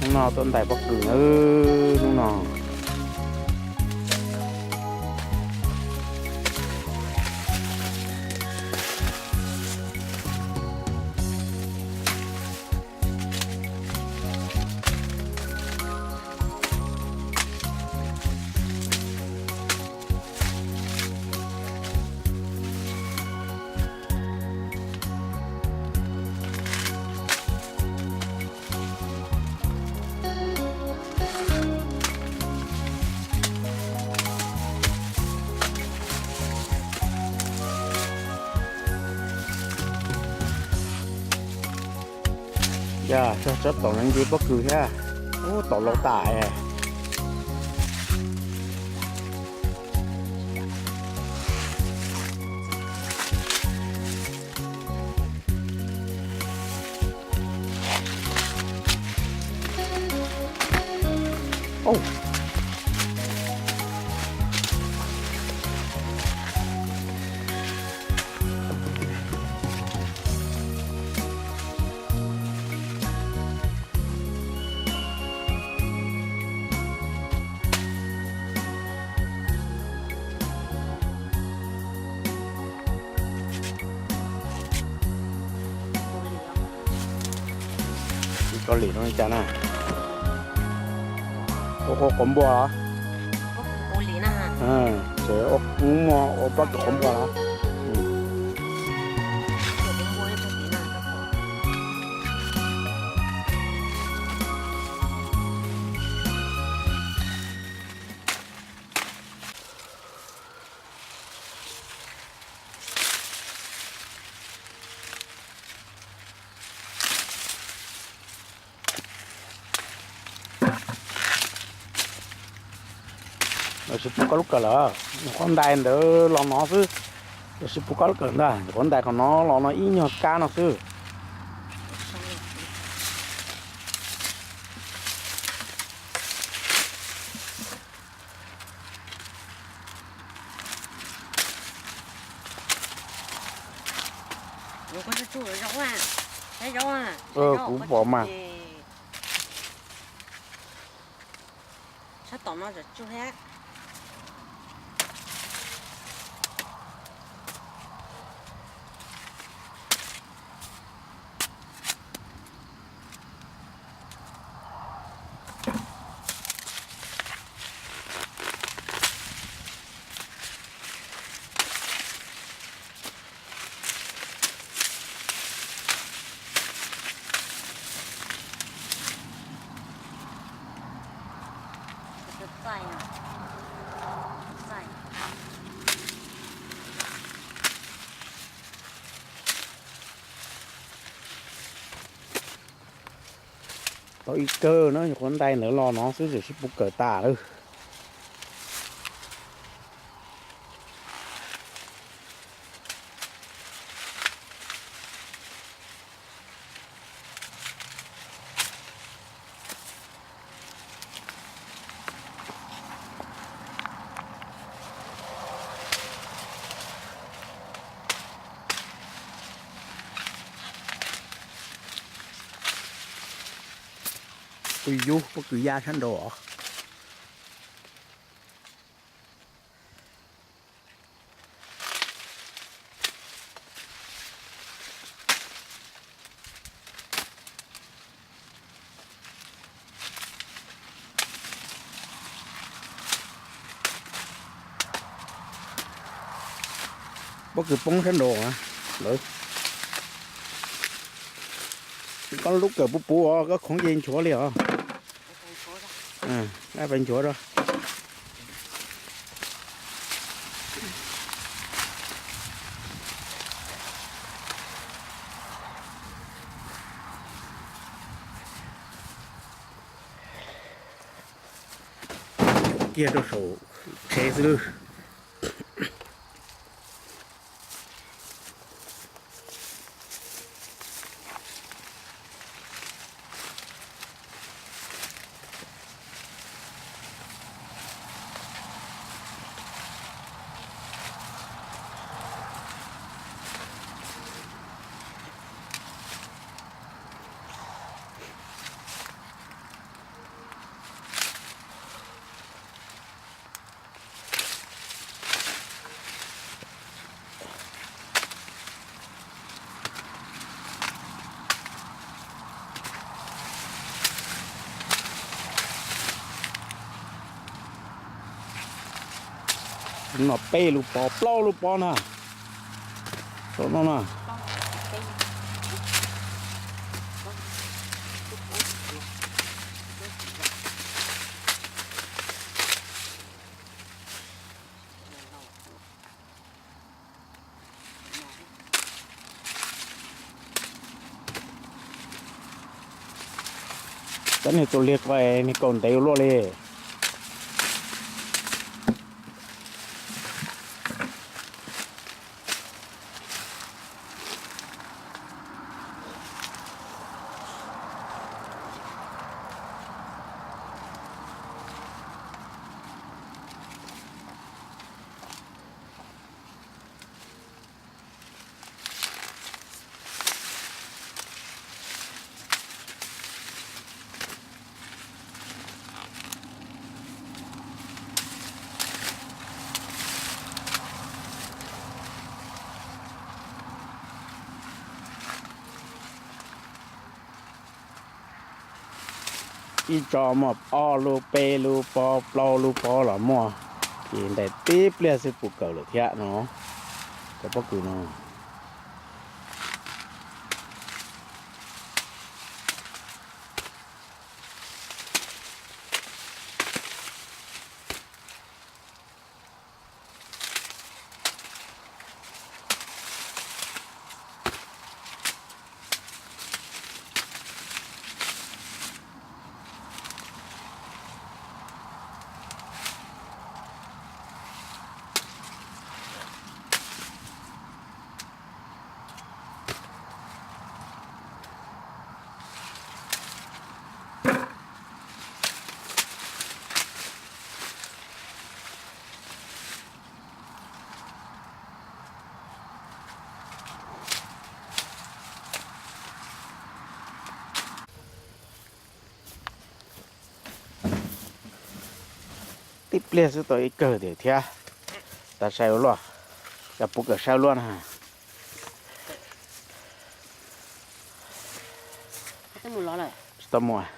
Hnub no tuaj ntais pob kws na, hnub no. Yog, tsob tom no nce pob kws thiab. Ub, tom laus tas. Kaus lim no li cas na? Ua qhov quav npua los? Ces muaj ua pob kws quav npua los? Lawv tsis pub koj lub kawm lawm, nyuam qhuav ntais ntawd los no xwb. Lawv tsis pub koj lub kawm ntag, nyuam qhuav ntais qhov no los no ib nyuag kab no xwb. Kuv pom mas. Tau ib kawm no nyuam qhuav ntais ntawd los no xwb, tseem sib pub kawm tas lawm. Pw yug pob kws ya sab nraud os. Pob kws poob sab nraud lawm. Koj lub kawm puv puv os, koj khoov ces nchuav li os. Pais nchuav rau. Kiag rau saum tsheb xwb lawm. No peb lub pob plaub lub pob na. Saum no na. Tab niag txuas liag ko niag kaus ntev ua luaj li. Ib tso muaj ob lub peb lub pob plaub lub pob los muaj, ces ntais tib pliag xwb puv kawm lawm thiab no. Cov pob kws no. Tib pliag xwb tau ib kawm tiag thiab. Tas sai ua luaj, cas puv kawm sai ua luaj na. Tsis tau mus.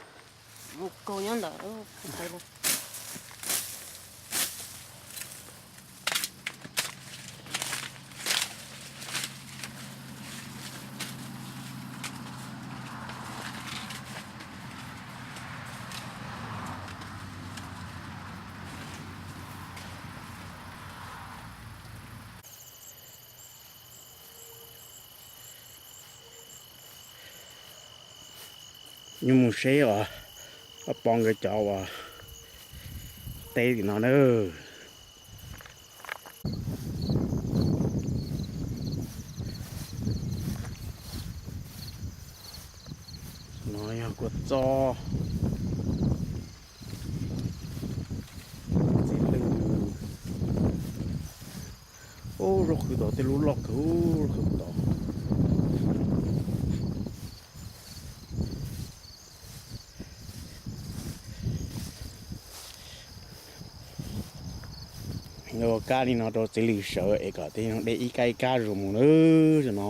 Nyob mus seb os, pom nkawd cov uas teb tim no na. No yog kua txob, txiv lws. Ub, zaub qhwv tod tej lub loj kawg, zaub qhwv tod. Ua kab li no rau txiv lws sawv es kom tej no de ib kab ib kab zuas mus na, no.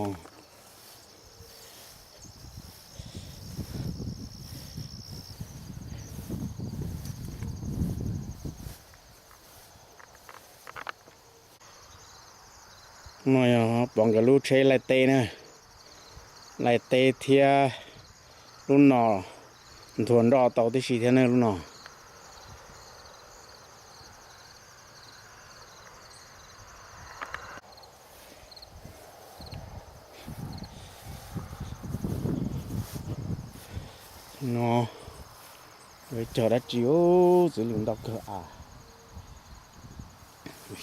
No yog pom nkawd lub tsheb laij teb na, laij teb thiab lub no nthuav nroj tau tib si thiab ne lub no. No, cog dab tsi, txiv lws ntau kawg as.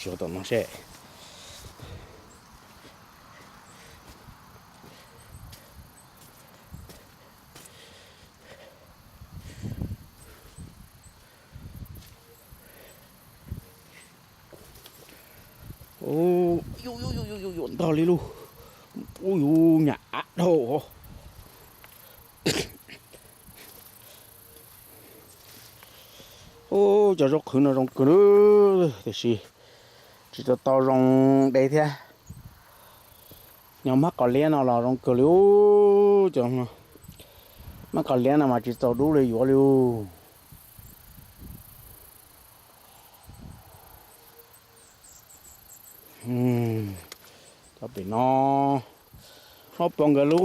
Xyov tom no seb. Ub, yuam ntog li lub. Ub, yuav nyam av dhau. Ub, cov zaub qhwv no zoo kawg, tiam sis tsis tau tau zoo de thiab. Nyob mab qos liab no los zoo kawg li ub, cov mab qos liab no mas tsis txaus dub li yuav li ub. Cov pem no, Hmoob Pov nkawd lub,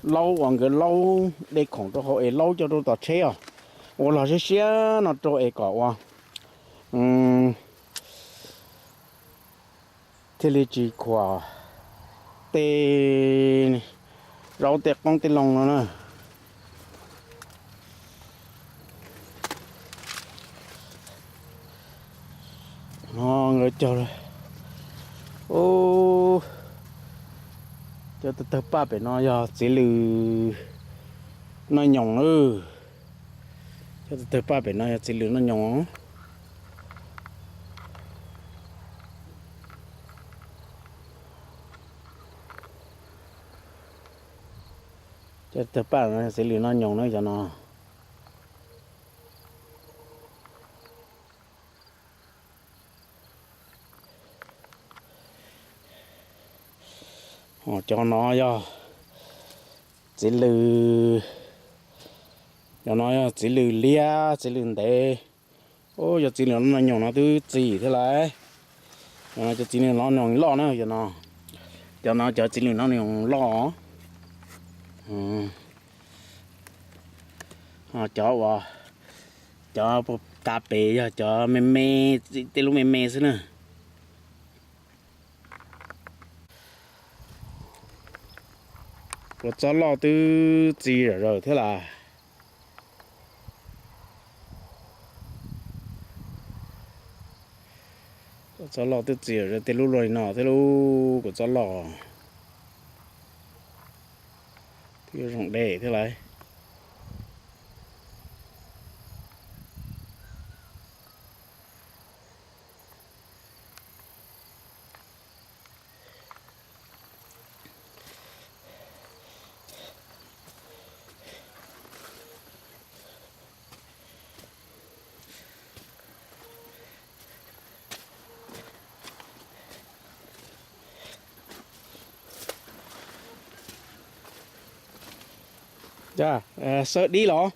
laub uas nkawd laub de khoom rau hauv es laub coj rau tom tsheb os, ua log siab siab no rau es kom ua thiaj li tsis khuam tej zaub tej qoob tej loo no na. No nkawd cog, cov tawg tawg paj pem no yog txiv lws noj nyoos na. Cov tawg tawg paj pem no yog txiv lws noj nyoos. Cov tawg paj no txiv lws noj nyoos na cov no. Cov no yog txiv lws, cov no yog txiv lws liab txiv lws ntev. Yog txiv lws noj nyoos no twb txi thiab lauj. Cov txiv lws noj nyoos loj na, cov no cov txiv lws noj nyoos loj. Cov uas, cov puag ta pem yog cov me me, tej lub me me xwb na. Kua txob loj twb txi zom zaws thiab las. Kua txob loj twb txi zom zaws tej lub luaj li no thiab lub kua txob loj. Twb yuav zoo de thiab lauj. Xawb dib los?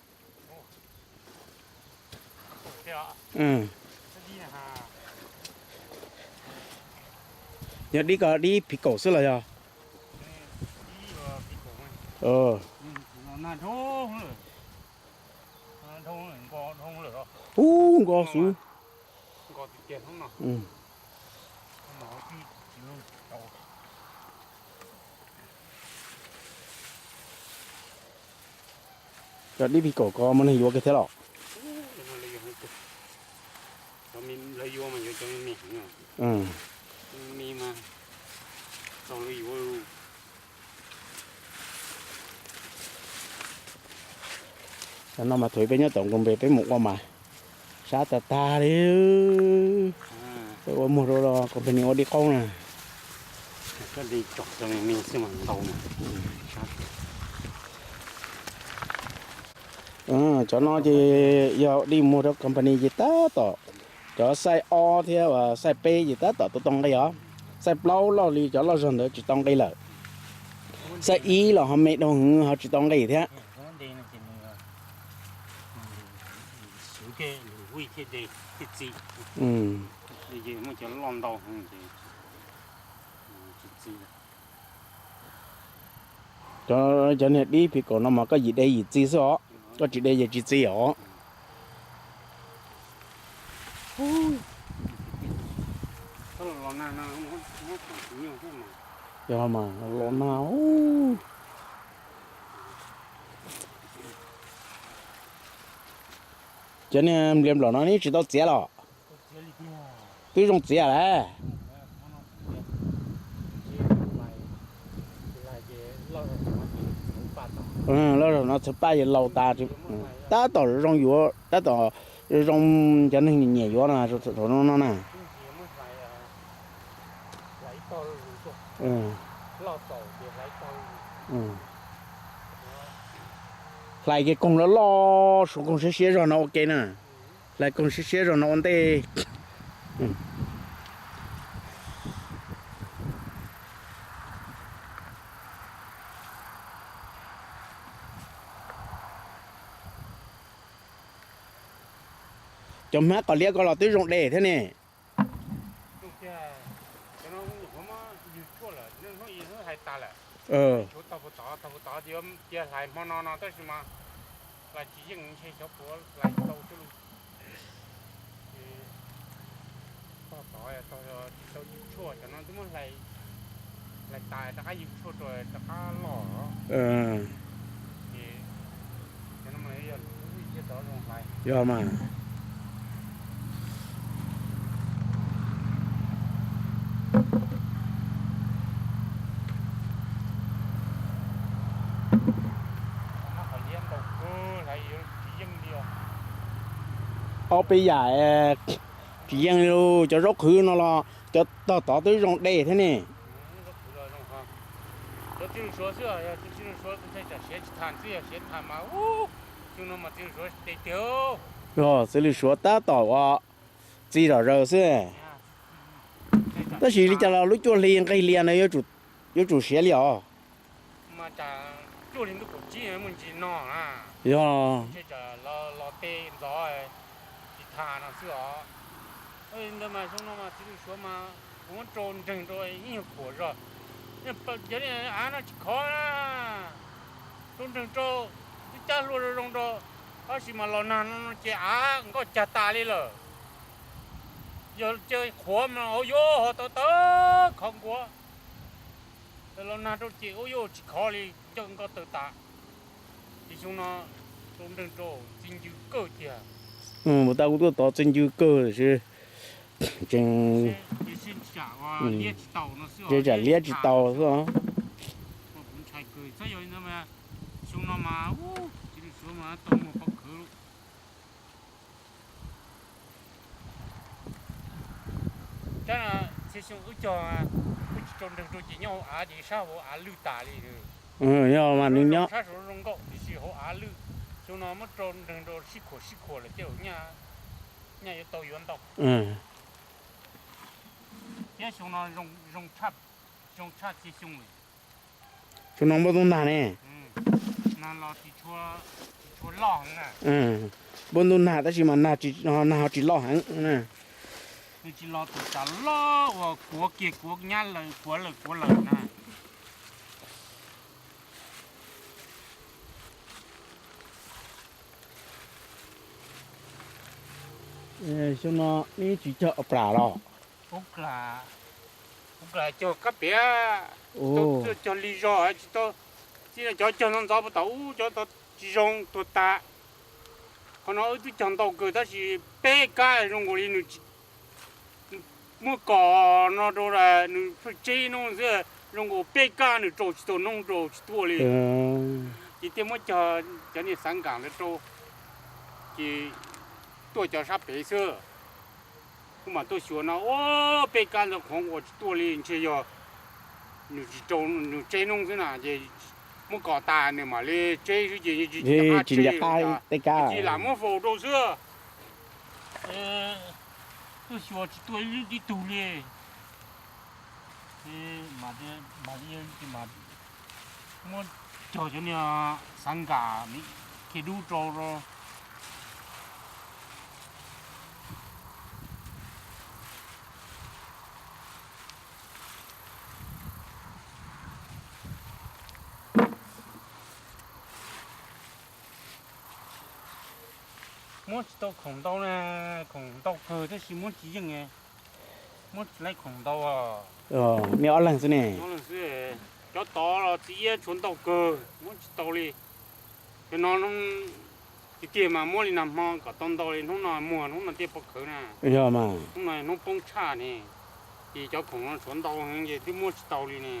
Yog dib ko dib phiv kaum xwb los yog? Ub, nko xwb. Cov dib phiv kaum ko muaj neeg yuav kiag thiab los? Cov no mas thaum peb nyob tom nroog peb mus ua mas sab tag tag li. Peb ua muag rau company ua dib qaub na. Cov no ces yog dib muag rau company ces tab tom, cov xaij ob thiab xaij peb ces tab tom tau tau nqi os. Xaij plaub loj li cov loj zog ntawd tsis tau nqi lawm. Xaij ib los ho me dhau heev ho tsis tau nqi thiab. Cov niag dib phiv kaum no mas koj yim de yim txi xwb os, koj tsis de ces tsis txi os. Yog mas los nag. Cov niag nplias nplaum no neb tsis tau txiav los? Twb zoo txiav lawm. Loj zog no txhawv paj ces laus tas, tab tom zoo yuav, tab tom zoo cov neeg nyiam yuav no, thaum no no na. Hlais kiag koog loj loj, suav koog siab siab zog no ua ke na. Hlais koog siab siab zog no ua ntej. Cov hmab qos liab ko los twb zoo de thiab ne. Tshuav tog puag tod, tog puag tod ces yuav cia hlais hmo no no tab sis mas hlais tsis yeej, ntshe xyov puas hlais tau xwb li. Ces tog tod tog tsis tau yug tshuaj, cov no twb muab hlais, hlais tas rov qab yug tshuaj rau rov qab loj. Ces cov no mas yog lub vij thiab tov zoo hlais. Yog mas. Ob peb yam tsis yeej li, cov zaub qhwv no los cov tog tod twb zoo dej thiab ne. Yog txiv lws suav tab tom ua txiv zom zaws xwb. Tab sis li cas los lub cuaj hli nqaij hli no yuav tsum siav li os. Yog. Los tej ntxov tsis tham no xwb os. Ntawd mas xyoo no mas txiv lws suav mas kuv muab rau nreeg rau ib nyuag khuam zog, cov av no tsis khov na. Rau nreeg rau, twb cab hlua zoo zoo rau, tab sis mas los nag no ces av nkoj cag tas li lawm. Yog cia qhuav mas ua yuav ho tau tawv khov nkuav. Los nag rau ces ua yuav tsis khov li, ncaj nkoj tawg tas. Ces xyoo no rau nreeg rau txi ncw kawg tiag. Mus tau kuv tuaj tod txi ncw kawg lawm. Tseem, tseem liab tsis tau xwb. Xyoo no mas tau muag pob khawv lawm. Txhia xyoo wb cog, wb tsis rau nreeg rau ces nyob hauv av ces sab hauv av lwj tas li. Yog mas nws nyob sab saud zoo nkauj tiam sis hauv av lwj. Xyoo no muab rau nreeg rau sib khuam sib khuam lawm tej zaum nyaj yuav tau yuav ntau. Thiab xyoo no zoo tshaj txhia xyoo li. Xyoo no npaj ntub nag ne. Npaj ntub nag tab sis mas nag ho tsis loj heev. Nws tsis los tus tsam loj uas kuav kiag kuav nyab lawm kuav lawm kuav lawm na. Xyoo no neb tsis cog ua plam los? Kuv plam cog kab piav, tsis tau cog lig zog, tsis tau, txij no cov cog ntxov ntxov puag tom ub cov tsis zoo tuag tas. Qhov no wb twb cog ntau kawg tab sis peb kab zoo nkaus li nws muab kos no rau nws pheej tseb noob xwb, zoo nkaus peb kab nws rau tsis tau noob rau tsis tuaj li. Ces thiaj muab cog cov niag xav nkam ntawd rau, ces tuaj cov sab pem xwb. Kuv mam tuaj xyuas no, ua peb kab ntawd qhov ua tsis tuaj li, ntshe yog nws tsis rau, nws tseb noob xwb na, ces muab kos tas nws mam li tseb xwb ces tsis nco qab tseb, tsis lam muab faus rau xwb. Tuaj xyuas tsis tuaj ib tug li. Muab cog cov niag xav nkam khiav dub rau. Muab tsis tau khoom ntau na, khoom ntau kawg tab sis muab tsis yeej, muab tsis laib khoom ntau. Nej ob leeg xwb ne? Cov tod los txiv iab tshuav ntau kawg, muab tsis tau li. Cov no tiag tiag mas muab li nag hmo kom tau ntau li, hnub no muag hnub no thiaj pov khawv na. Yog mas. Hnub no hnub poob tshaj ne, ces cov khoom no tshuav ntau heev ces twb muab tsis tau li ne.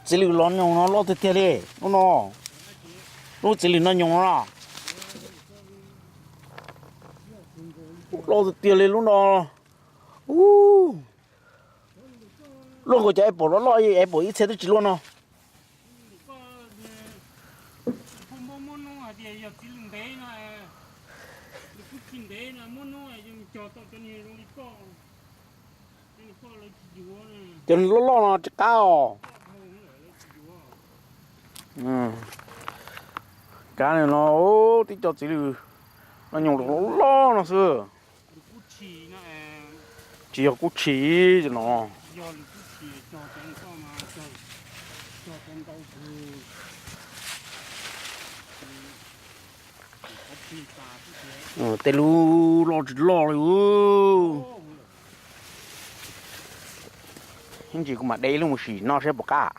Txiv lws los nyoos no loj tiag tiag li hnub no. Lub txiv lws no nyoos no. Loj tiag tiag li lub no. Ub, luaj nkaus cov apple loj loj, apple ib txhia twb tsis luaj no. Cov loj loj no tsis qab os. Kab no, tib co txiv lws no nyoos loj loj no xwb. Tsis yog kub tshis no. Tej lub loj tsis loj li. Ib ntsis kuv mam de ib lub mus sim noj saib puas qab.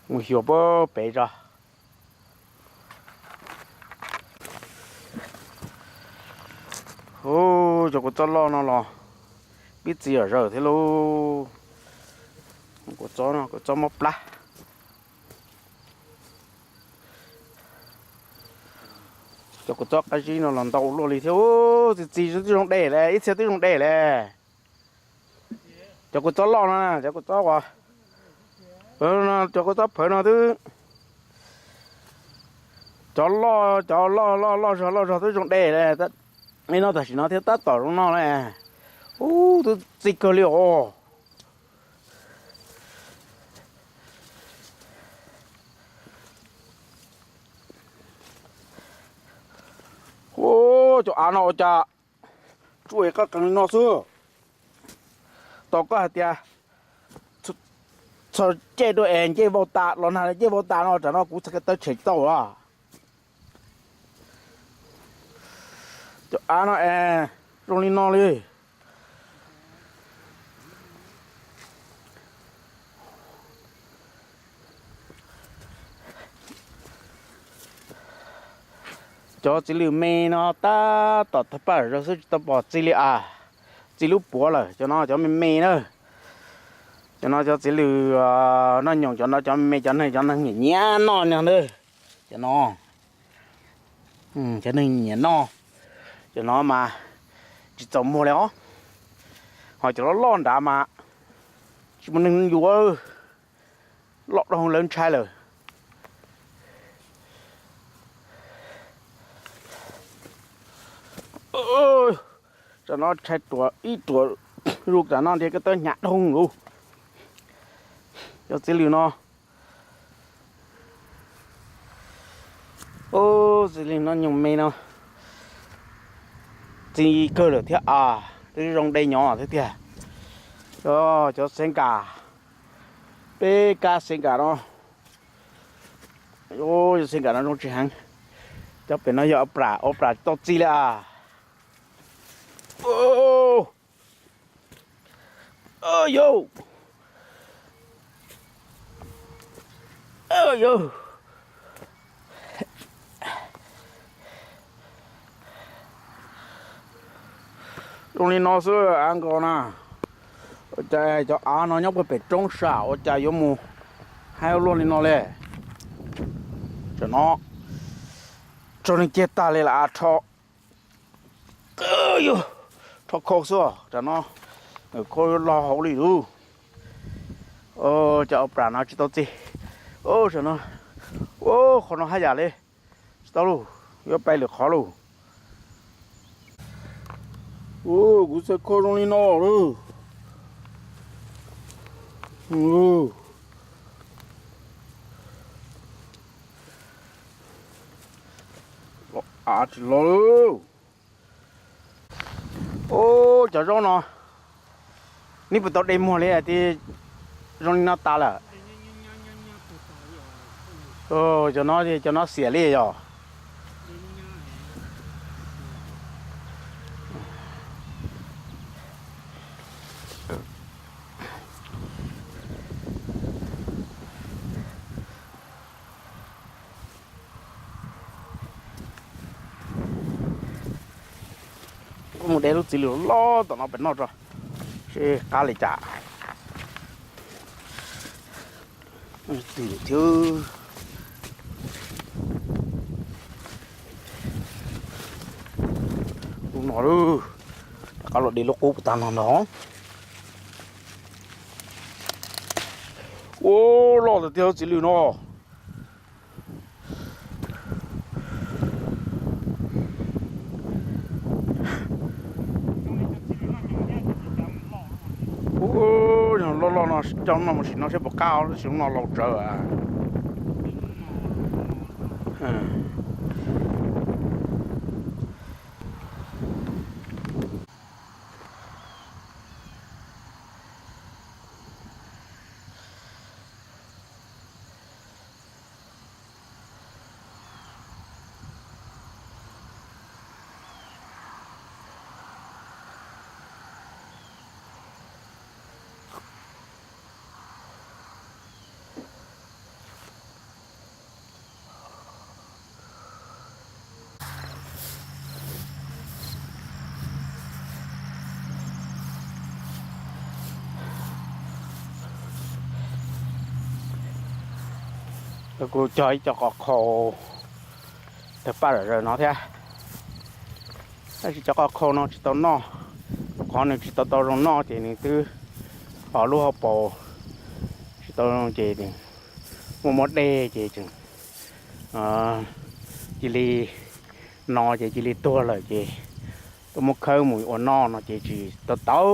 Mus xyuas puag pem tso. Ub, cov kua txob loj no los pib txi zom zaws thiab lauj. Kua txob no, kua txob mob plab. Cov kua txob qab zib no los ntau luaj li thiab. Ub, txi txi twb zoo dej lawm, ib txhia twb zoo dej lawm. Cov kua txob loj no, cov kua txob, cov kua txob phawv no twb, cov loj, cov loj loj loj zog loj zog twb zoo dej lawm. Li no tam sim no thiaj tab tom zoo noj na. Ub, twb txi kawg li os. Ub, cov av no ua cas tsuj qab qees li no xwb. Tau koj hais tias txhob cej dua es ncej vau tas los nag, ncej vau tas no tsam no kuv txhais ko taw tshem tsis tau lawm. Cov av no es zoo li no li. Cov txiv lws me no tab tom tawg paj zog xwb tsis tau pom txi li as. Txi lub puav lawm cov no, cov me me na. Cov no cov txiv lws noj nyoos, cov no cov me me, cov neeg, cov neeg nyiam nyiam noj no ntag. Cov no, cov neeg nyiam noj. Cov no mas tsis txaus muag li os. Ho cov loj loj nrad mas tsis muaj neeg yuav, loj dhau lawv ntshai lawm. Tam no ntshai ruam ib ruam, zus tam no ntiav ko taw hnyav dhau lawm. Cov txiv lws no, txiv lws no nyoos me no txi kawg lawm thiab as, twb zoo dej nyob thiab tiag. Cov xeev kas, peb kab xeev kas no, cov xeev kas no zoo tsis heev. Cov pem no yog a pram, a pram tsis tau txi li as. Yus, yus, zoo li no xwb av nkos na. Ua cas cov av no nyob puag pem roob sam ua cas yuav mus haib luaj li no li. Tam no rho neeg ciaj tag li lawm, rho, rho khau xwb, tam no khau loj hauv li lawm. Cov a pram no tsis tau txi. Tam no, qhov no haj yam li tsis tau lauj, yuav pais lwm qhov lauj. Kuv txhais khau zoo li no lauj. Av tsis los lauj. Ub, cov zaub no, neb puas tau de muag li tias zoo li no tas lawm? Cov no, cov no xiam li yog. Kuv mus de lub txiv lws loj tom no pem noj tso, seb qab li cas. Twm thiab. No lawm, rov qab los de lub qub puas tag no ntag. Ua, loj tiag tiag txiv lws no. Ua, loj loj no coj noj mus sim no seb puas qab, tab sis no laus tsawv. Kuv cog ib co qos khau tawg paj zom zaws no thiab, tab sis cov qos khau no tsis tau noj, qhov nws tsis tau tau zoo noj ces nws twb ho lub hauv paus tsis tau zoo ces muaj muab dej ces tseem cia li no ces cia li tuag lawm ces tuaj muab khawb mus ua noj no ces tsis tau tau,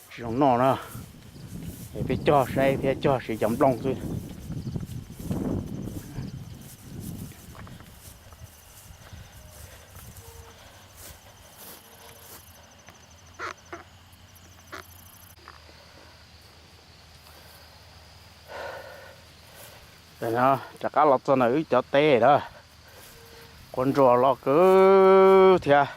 tsis zoo noj na. Peb cog saib thiab cog siv cov nplooj xwb. Rov qab los txog ntawm wb cov teb lawm, quav ntsuas loj kawg thiab.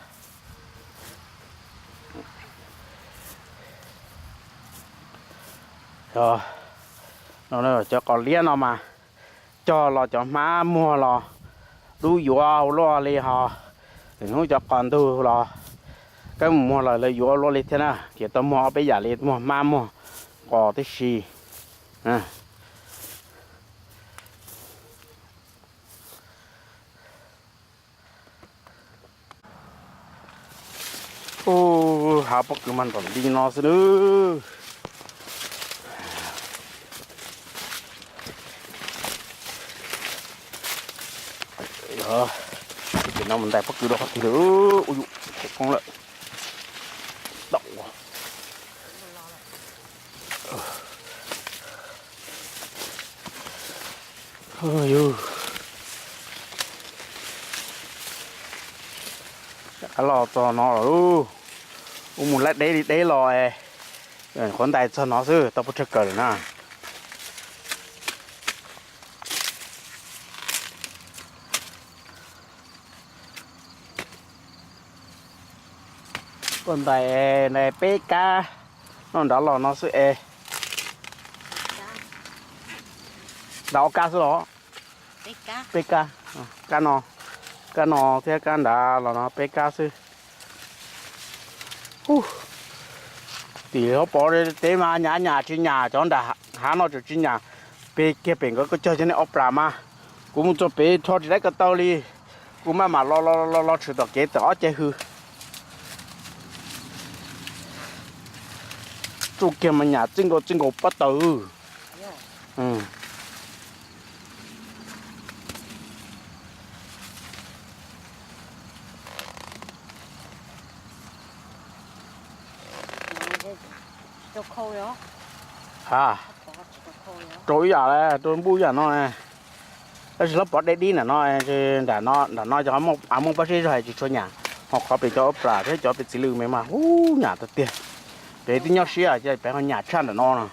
Cov qos liab no mas cog los cov hmab muag los dub yuav ua luaj li ho, lwm hnub cov qos ntug los kawg mus muag los lawv yuav ua luaj li thiab na. Ces tau muag ob peb yam li, muag hmab muag qos tib si. Ub, hav pob kws mas nrom nti no xwb nawb. Pem no mus ntais pob kws rau qhov twg lawm. Ua yus, khov koob lawm. Dam. Yus, rov qab los txog no lawm. Ub, mus laij deb li deb los, qhuav ntais txog no xwb tau puas tsawg kawm lawm na. Tuaj ntais, ntais peb kab noj nrad los no xwb es. Nrad ob kab xwb los? Peb kab, kab no, kab no thiab kab nrad los no peb kab xwb. Tim hauv paus teb mas nyam nyam tsis nyam, cov nram hav no tseem tsis nyam. Pem kiag pem nkawd kuj cog cov niag ob plas mas. Kuv mus txog pem rho tsis dai ko taw li. Kuv maj mam los los los tshwm tom kev tawm ob ceg hws. Tsuj kiag mas nyam txij nkaus txij nkaus pob taws. Ha, rau ib yam li rau npuj ib yam no. Tab sis lawv pov deb dib nram no, nram no, nram no cov av muaj pob zeb zog hais tsis tshua nyam, ho qhov pem cov ob plas thiab cov pem txiv lws me mas ub nyam tiag tiag. Pem twb nyob siab ces pem ho nyam tshaj nram no no.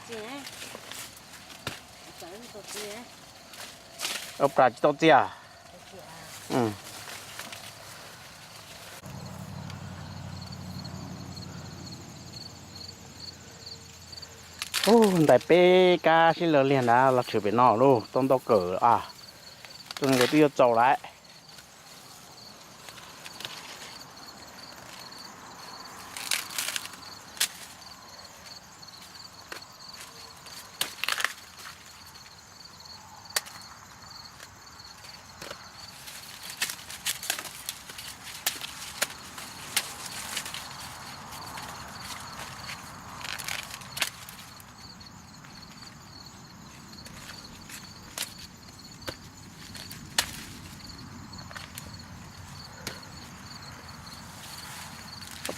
Ob plas tsis tau txiaj. Ub, ntais peb kab sib law liag nrad los tshwm pem no lauj, tau ntau kawm a. Tus nkawd twb yuav txaus lawm.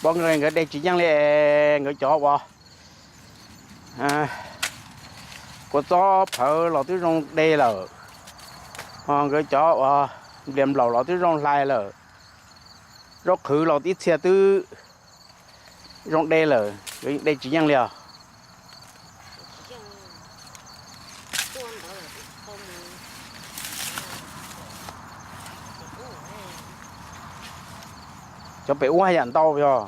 Pob nqes nkawd de tsis yeej li, nkawd cov uas kua txob phawv los twb zoo de lawm, ho nkawd cov uas nplias nplaum los twb zoo hlais lawm, zaub qhwv los tib txhia twb zoo de lawm, nkawd de tsis yeej li os. Cov pem ub haj yam ntau yog.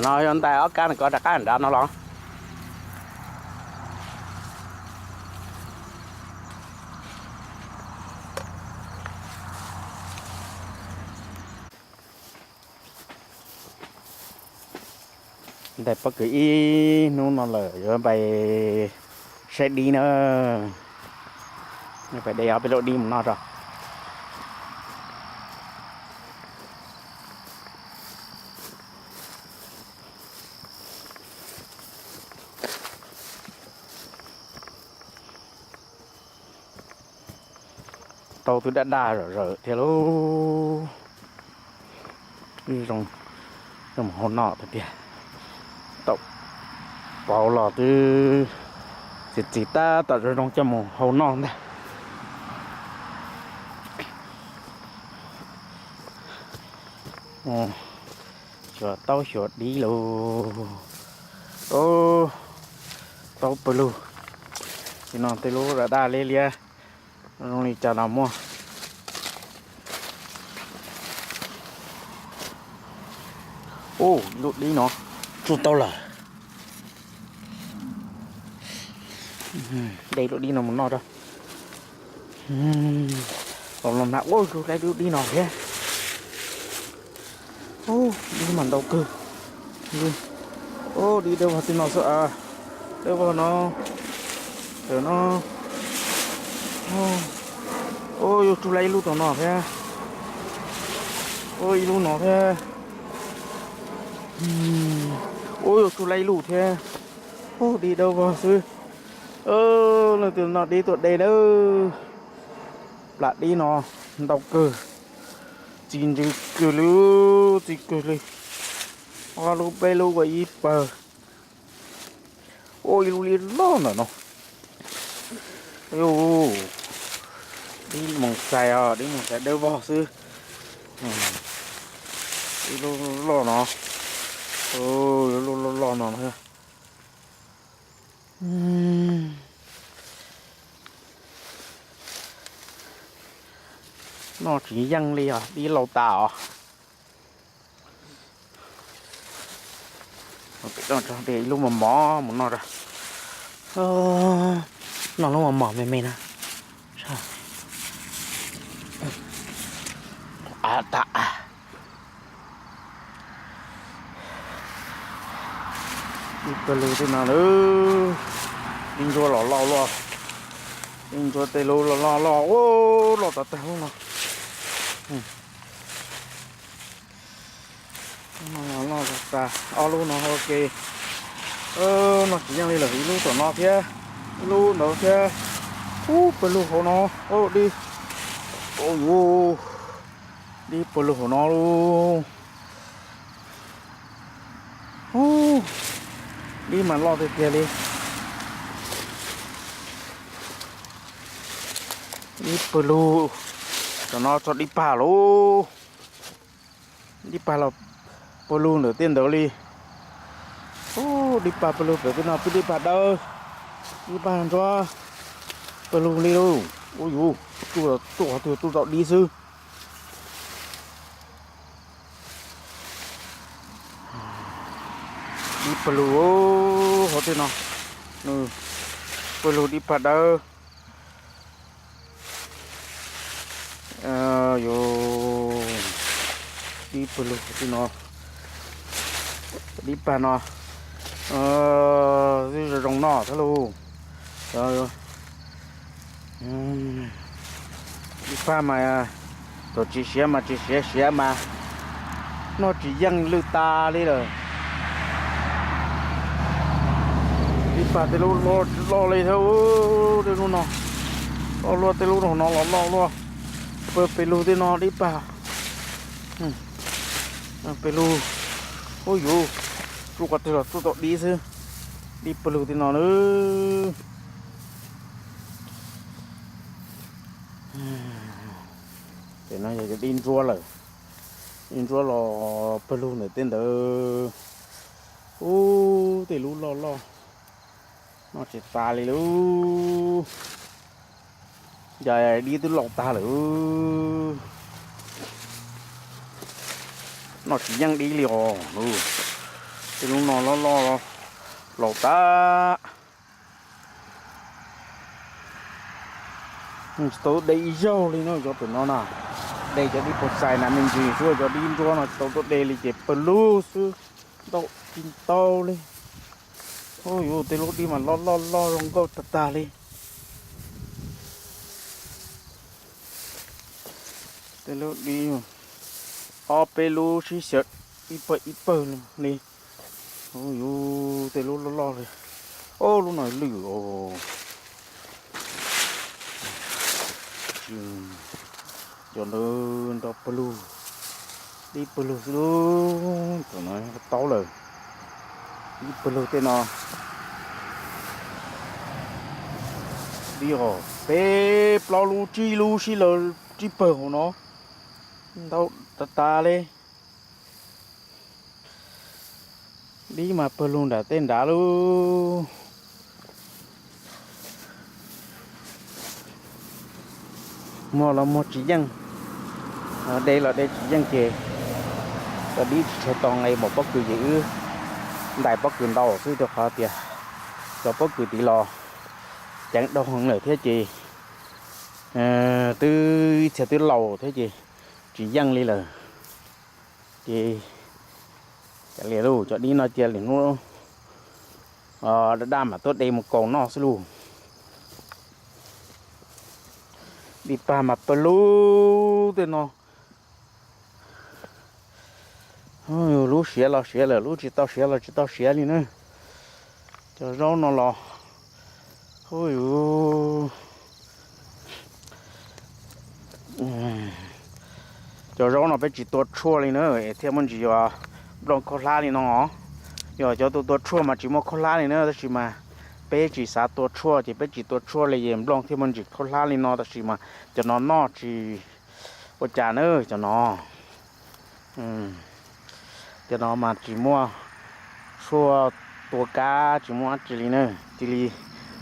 No yog ntais ob kab no kov rov qab nrad no los. Ntais pob kws ib hnub no lawm yuav pais saib dib na. Pais de ob peb lub dib mus noj tso. Tau twb daj daj zom zaws thiab lauj. Zoo coj mus hau noj tiag tiag. Tau pauv los twb txiv txiv tab tom zoo zoo coj mus hau noj ntag. Xyuas taub xyuas dib lauj. Taub pawg lug. Tim no tej lub daj daj liab liab, zoo li cas los muaj. Ub, lub dib no tsuj tau lawm. De lub dib no mus noj rau. Los los na, ua zus lub dib no thiab. Ub, dib mas ntau kawg. Ub, dib dawb vog tej no xwb a. Dawb vog no, tam no. Ub, yuav tsuj lawm ib lub tom no thiab. Ub, ib lub no thiab. Ub, yuav tsuj lawm ib lub thiab. Ub, dib dawb vog xwb. Leej twg noj dib tuaj de nawb. Plam dib no ntau kawg, txi ntsws kawg li, txi kawg li. Ob lub peb lub ua ib pawg. Ua ib lub liab loj ntawm no. Dib moos xais os, dib moos xais dawb vog xwb. Ib lub loj no, lub loj loj no. Noj tsis yeej li os, dib laus tas os. Ib lub mos mos mus noj rau. Noj lub mos mos me me na. Av tas. Ib pawg lug tej no lawm. Ib ntsuab los loj luaj. Ib ntsuab tej lub los loj loj, ub, loj tas tag lub no. Loj tas, ob lub no ua ke. Noj tsis yeej li lawm, ib lub tom no thiab, ib lub ntawd thiab. Ub, pawg lug hauv no, dib, dib pawg lug hauv no lauj. Ub, dib mas loj tiag tiag li. Dib pawg lug, tam no tso dib pag lauj. Dib pag los pawg lug ntawm tej ntawd li. Ub, dib pag pawg lug pem tej no twb dib pag dawb, dib pag ntsuab pawg lug li lauj. Ub yuv, tuaj qhov twg tuaj zaum dib xwb. Dib pawg lug hauv tej no, pawg lug dib pag dawb. Yuav dib pawg lug tej no, dib pag no, zoo zoo noj thiab lauj. Dib pag mas thaum tsis siav mas tsis siav, siav mas noj tsis yeej lwj tas li lawm. Dib pag tej lub loj tsis loj li thiab, tej lub no loj luaj, tej lub no los loj luaj. Pawg pes lug tej no dib pag, pes lug, ub yuv, tsuj qhov twg los tsuj tau dib xwb. Dib pawg lug tej no na. Ces no yog cov dib ntsuab lawm, dib ntsuab los pawg lug ntawm tej ntawd. Ub, tej lub loj loj, noj tsis tas li lauj. Cas dib twb laus tag lawm, noj tsis yeej dib li os. Tej lub no loj loj, laus tag. Tsis tau tuaj de ib zaug li no, cov pem no na, de cov dib pos xais na me ntsis xwb, cov dib ntsuab no tsis tau tuaj de li ces pawg lug xwb, ntau tsis ntau li. Ub yuv, tej lub dib mas loj loj loj zoo nkauj tag tag li. Tej lub dib ob peb lub sib xyaw ib pawg ib pawg li. Ub yuv, tej lub loj loj li. Ob lub no lwj os. Cov ntawd nrog pawg lug, dib pawg lug xwb lauj. Thaum no taub lawm, dib pawg lug tej no. Dib os, peb plaub lub tsib lub sib law, tsib pawg hauv no, ntau tas tas li. Dib mas pawg lug nram tej nrad lauj. Muag los muag tsis yeej, de los de tsis yeej ces cov dib tsis tshua tau nqe npaum pob kws ces wb ntais pob kws ntau xwb, rau qhov tias cov pob kws tid los ceev dau heev lawm thiab ces twb ib txhia twb laus thiab ces tsis yeej li lawm. Ces kav liam lauj, cov dib no cia lwm hnub daj daj mam tuaj de mus kaus noj xwb lauj. Dib pag mas pawg lug tej no. Lub siav los siav lawm, lub tsis tau siav los tsis tau siav li na. Cov zaub no los, ub yuv, cov zaub no peb tsis tua tshuaj li na, es thiaj muaj ntsis yuav nplooj khaub hlab li no. Yog cov tua tua tshuaj mas tsis muaj khaub hlab li na, tab sis mas peb tsis xav tua tshuaj ces peb tsis tua tshuaj li es nplooj thiaj muaj ntsis khaub hlab li no, tab sis mas cov no noj tsis ua cas na, cov no. Cov no mas tsis muaj tshuaj tua kab, tsis muaj dab tsi li na, cia li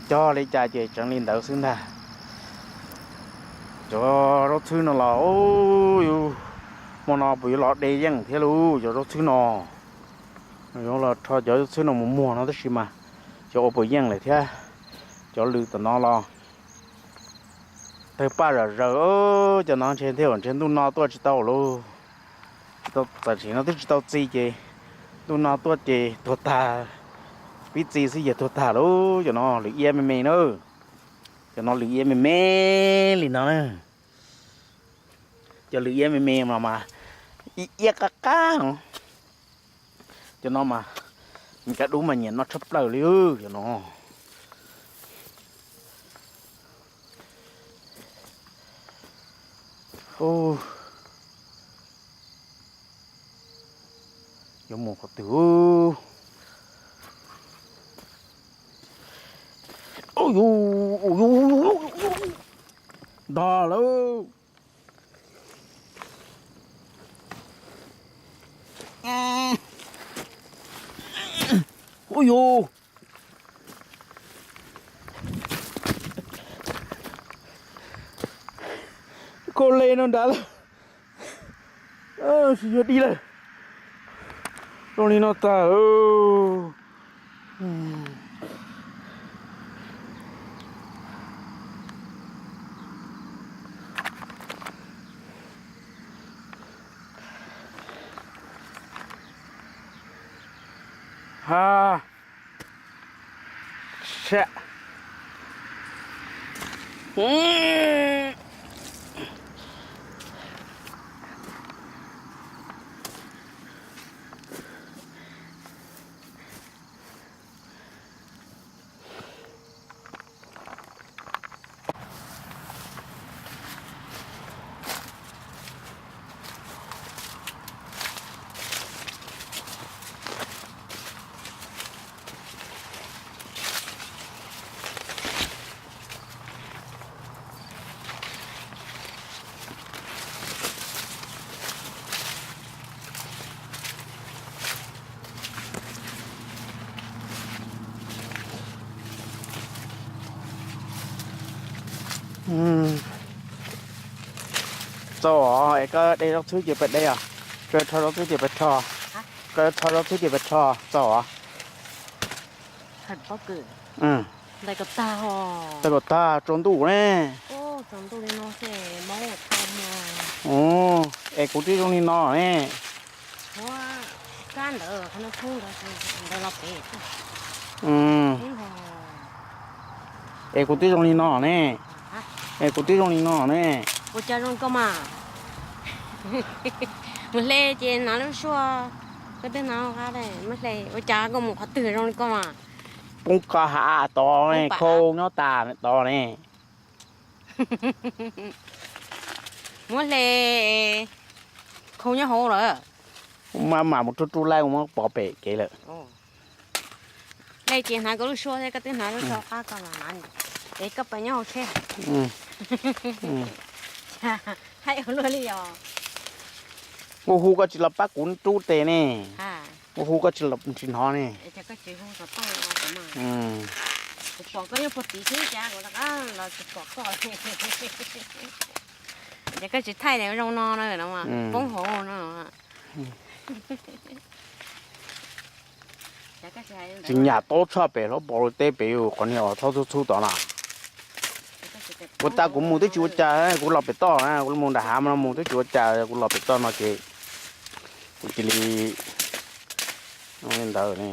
cog li cas ces tseev li ntawd xwb ntag. Cov zaub txhwb no los, ub yuv, hmo no puas yuav los de yeej thiab lauj, cov zaub txhwb no. Yuav los rho cov zaub txhwb no mus muag no tab sis mas xyov ua puas yeej lawm thiab. Cov lwm tom no los tawg paj zom zaws, cov no ntshe thiaj ntshe ntuj no tuaj tsis tau lauj. Tsis tau, tam sim no twb tsis tau txi ces ntuj no tuaj ces tuag tag, pib txi xwb ces tuag tag lauj. Cov no lwm iab me me na, cov no lwm iab me me li no na. Cov lwm iab me me no mas ib iab qab qab no. Cov no mas nws kav dub mas nyiam noj tshaj plaws li cov no. Yuav mus qhov twg? Ntog lawm. Ub yus, koj le no nrad lawm, tsis yog dib lawm. Zoo li no tag. Ha. Sab. Txaus os, es koj de zaub txhwb ces peb de os. Koj rho zaub txhwb ces peb rho. Koj rho zaub txhwb ces peb rho, txaus os. Tag kom tag, tsaus ntuj ne. Es kuv twb zoo li no ne. Es kuv twb zoo li no ne. Es kuv twb zoo li no ne. Ua cas zoo koj mas. Mus hle ces hnav lub suab, koj twb hnav qab, mus hle ua cas koj mus qhov twg zoo li koj mas. Poob koj hav tod ne, khau nyob tas tod ne. Muab hle, khau nyob hauv lawm. Mas mam mus rub rub laij muab pov pem kev lawm. Hle ces hnav koj lub suab thiab, koj twb hnav lub suab qab koj los hnav, es koj pes nyob hauv tsheb. Hais ua luaj li os. Ua hu koj tsis los pab kuv rub tes ne. Ua hu koj tsis los tsis hnov ne. Kuv pom koj nyob puag tid xwb cas kuv rov qab los tsis pom koj. Ces koj tsis thaij zoo no na, poob hauv no. Tsis nyam taub tshaj pem hlob pov lub teb pem yus qhov niag os txhob txhub txhub tod na. Ua tas kuv mus twb tsis ua cas, kuv los pem toj na, kuv mus nram hav mas no mus twb tsis ua cas, kuv los pem toj no ces kuv cia li ntawd ne.